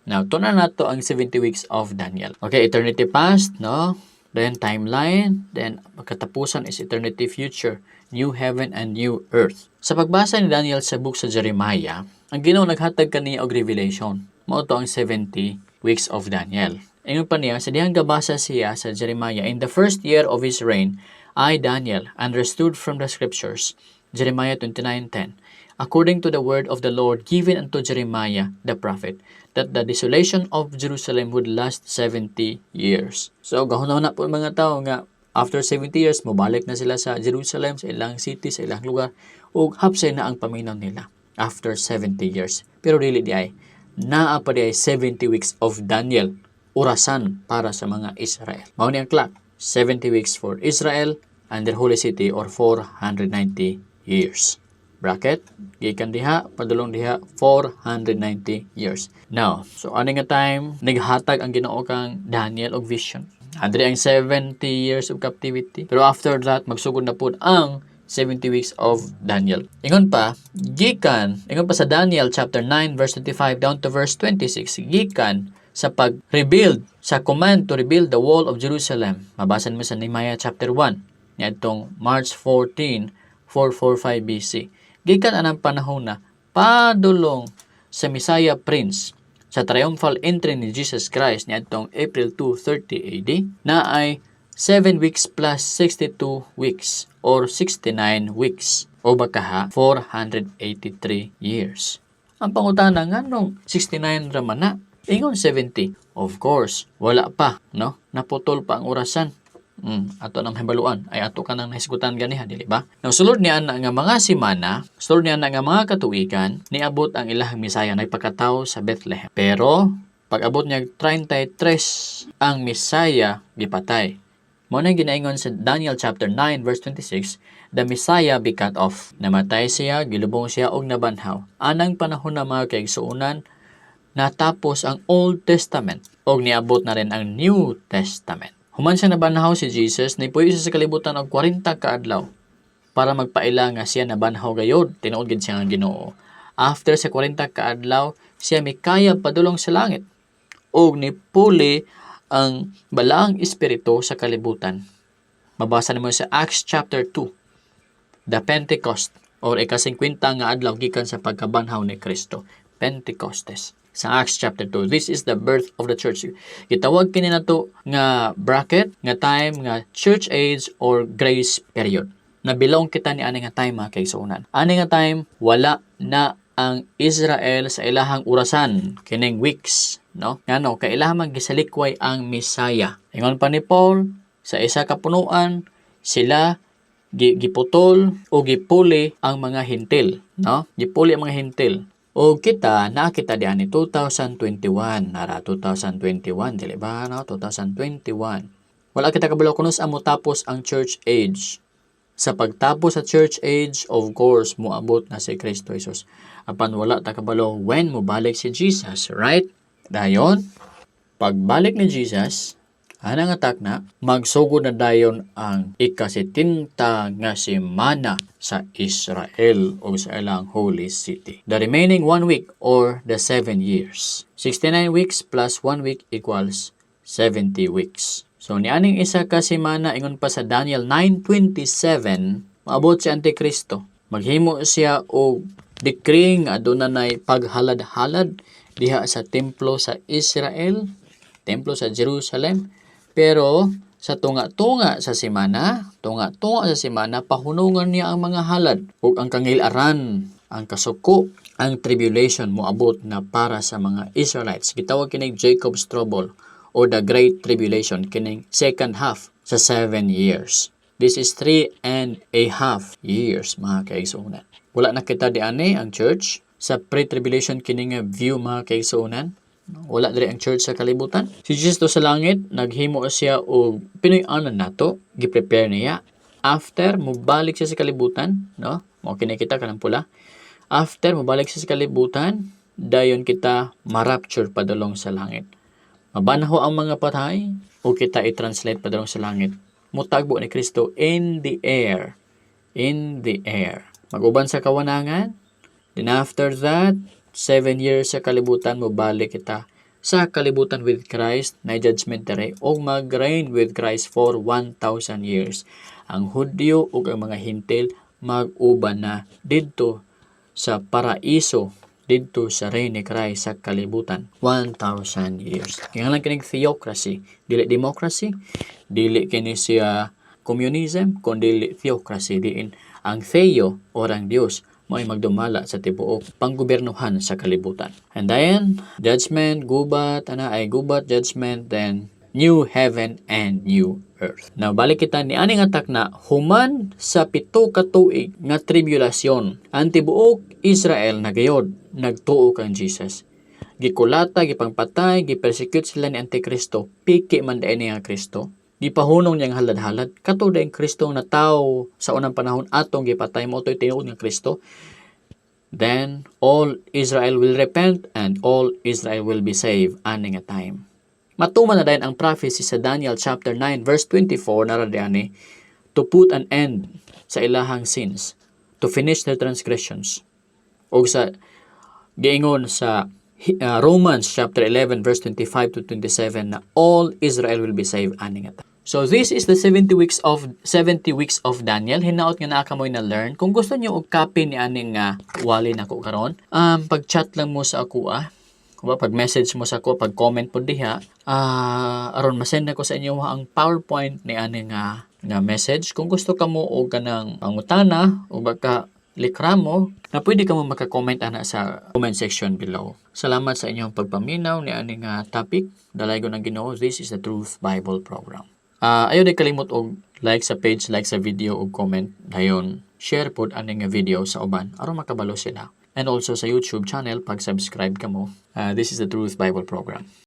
Now, tun-an nato ang 70 weeks of Daniel. Okay, eternity past, no? Then timeline, then katapusan is eternity future, new heaven and new earth. Sa pagbasa ni Daniel sa book sa Jeremiah, ang Ginoo naghatag kaniya og revelation. Mao to ang 70 weeks of Daniel. Ingon pa niya, sa dihang gabasa siya sa Jeremiah, "In the first year of his reign, I, Daniel, understood from the scriptures," Jeremiah 29:10, "according to the word of the Lord given unto Jeremiah the prophet, that the desolation of Jerusalem would last 70 years." So, gahuna po mga tao nga after 70 years, mobalik na sila sa Jerusalem, sa ilang city, sa ilang lugar, ug hapsay na ang paminaw nila after 70 years. Pero dili diay, naa pa diay 70 weeks of Daniel, orasan para sa mga Israel. Mao ni ang clock, 70 weeks for Israel and their holy city or 490 years. Bracket, gikan diha, padulong diha, 490 years. Now, so ani nga time, naghatag ang Ginoo kang Daniel og vision. Adri ang 70 years of captivity. Pero after that, magsugod na pud ang 70 weeks of Daniel. Ingon pa, gikan, ingon pa sa Daniel chapter 9 verse 25 down to verse 26, gikan sa pag-rebuild, sa command to rebuild the wall of Jerusalem. Mabasa mo sa Nehemiah chapter 1, niadtong March 14, 445 BC. Gikan anang panahon na padulong sa Messiah Prince sa triumphal entry ni Jesus Christ niadtong April 2, 30 AD na ay 7 weeks plus 62 weeks or 69 weeks o baka 483 years. Ang pangutana, nganong 69 ra man na? Ingon 70. Of course, wala pa, no? Naputol pa ang orasan. Ato nang hibaluan ay ato ka nang nahisgutan ganiha, dili ba? Now, sulod niya ana nga mga semana, sulod niya ana nga mga katuigan, niabot ang ilahang Misaya, nagpakatawo sa Bethlehem. Pero pag-abot niya 33, ang Misaya gipatay. Mao na ginaingon sa Daniel chapter 9 verse 26, the Messiah be cut off. Namatay siya, gilubong siya og nabanhaw. Anang panahon na, mga kaigsuonan, natapos ang Old Testament og niabot na rin ang New Testament. Human siya nabanhaw si Jesus, nipuyo siya sa kalibutan og 40 ka adlaw para magpaila nga siya nabanhaw gayod, tinuod gid siya nga Ginoo. After sa 40 ka adlaw, siya mikayab padulong sa langit ug nipuli ang Balaang Espiritu sa kalibutan. Mabasa nimo sa Acts chapter 2, the Pentecost or ika-50 nga adlaw gikan sa pagkabanhaw ni Kristo, Pentecostes. Sa Acts chapter 2, this is the birth of the church. Gitawag kini nato nga bracket nga time nga church age or grace period. Nabilong kita ni ani nga time, mga kaigsuonan. Ani nga time, wala na ang Israel sa ilahang orasan kining weeks, no? Ngano? Kay ilaha man gisalikway ang Misaya. Ingon pa ni Paul, sa isa ka punuan sila giputol o gipuli ang mga Hentil, no? Gipuli ang mga Hentil. O kita, nakita diyan ni 2021, nara 2021, dili ba, no? 2021. Wala kita kabalo kung asa mo tapos ang church age. Sa pagtapos sa church age, of course, moabot na si Kristo Jesus. Apan wala ta kabalo when mobalik si Jesus, right? Dayon, pagbalik ni Jesus, ana nga takna, magsugod na dayon ang ikasetinta nga semana sa Israel o sa ilang holy city. The remaining one week or the 7 years. 69 weeks plus 1 week equals 70 weeks. So nianing isa ka semana, ingon pa sa Daniel 9:27, maabot si Antikristo. Maghimo siya og decree nga aduna nay paghalad-halad diha sa templo sa Israel, templo sa Jerusalem. Pero sa tunga-tunga sa semana, tunga-tunga sa semana, pahunungan niya ang mga halad ug ang kangilaran, ang kasuko, ang tribulation moabot na para sa mga Israelites. Gitawag kining Jacob's trouble or the Great Tribulation, kining second half sa 7 years. This is 3.5 years, mga kaigsuonan. Wala na kita diani ang church sa pre-tribulation kini nga view, mga kaigsuonan. Wala diri ang church sa kalibutan. Si Jesus to sa langit, naghimo siya og Pinoy-anan nato, gi-prepare niya. After mobalik siya sa kalibutan, no? Mao kini kita kanang pula. After mobalik siya sa kalibutan, dayon kita ma-rapture padulong sa langit. Mabanhaw ang mga patay o kita i-translate padulong sa langit. Mutagbo ni Kristo in the air. In the air. Maguban sa kawanangan. Then after that, 7 years sa kalibutan, mobalik kita sa kalibutan with Christ na judgment dere o mag-reign with Christ for 1,000 years. Ang Hudyo ug ang mga Hintil mag-uban na didto sa paraiso, didto sa reign ni Christ sa kalibutan, 1,000 years. Kaya lang kining theocracy, dili democracy, dili kini siya communism, kundi theocracy, diin ang theo or ang Dios mao'y magdumala sa tibuok panggobernohan sa kalibutan. And then, judgment, gubat, ana ay gubat, judgment, then new heaven and new earth. Now, balik kita ni ani nga takna, human sa 7 ka tuig nga tribulasyon, ang tibuok Israel na gayod nagtuo kang Jesus. Gikulata, gipangpatay, gipersecute sila ni Antikristo. Piki man diay niya nga Kristo. Gipahunong niyang halad-halad. Kato ang Kristo nga tawo sa unang panahon atong gipatay mo to'y tinuod nga Kristo. Then all Israel will repent and all Israel will be saved ani nga time. Matuman na dayon ang prophecy sa Daniel chapter 9 verse 24 na ani, to put an end sa ilahang sins, to finish their transgressions. O sa giingon sa Romans chapter 11 verse 25 to 27 na all Israel will be saved ani nga time. So this is the 70 weeks of Daniel. Hinaot nga naa kamoy na learn. Kung gusto niyo og copy ni ani nga wali nako karon, pag-chat lang mo sa ako ah. Kung ba, pag-message mo sa ako, pag-comment po diha, aron masend nako sa inyo ang PowerPoint ni ani nga message. Kung gusto kamo og kanang pangutana o baka likramo, na pwede ka mo maka-comment ana sa comment section below. Salamat sa inyong pagpaminaw ni ani nga topic. Dalaygon ang Ginoo. This is the Truth Bible Program. Ayaw di kalimot og like sa page, like sa video ug comment. Dayon share pod ani nga video sa uban aron makabalo sila. And also sa YouTube channel, pag-subscribe kamo. This is the Truth Bible Program.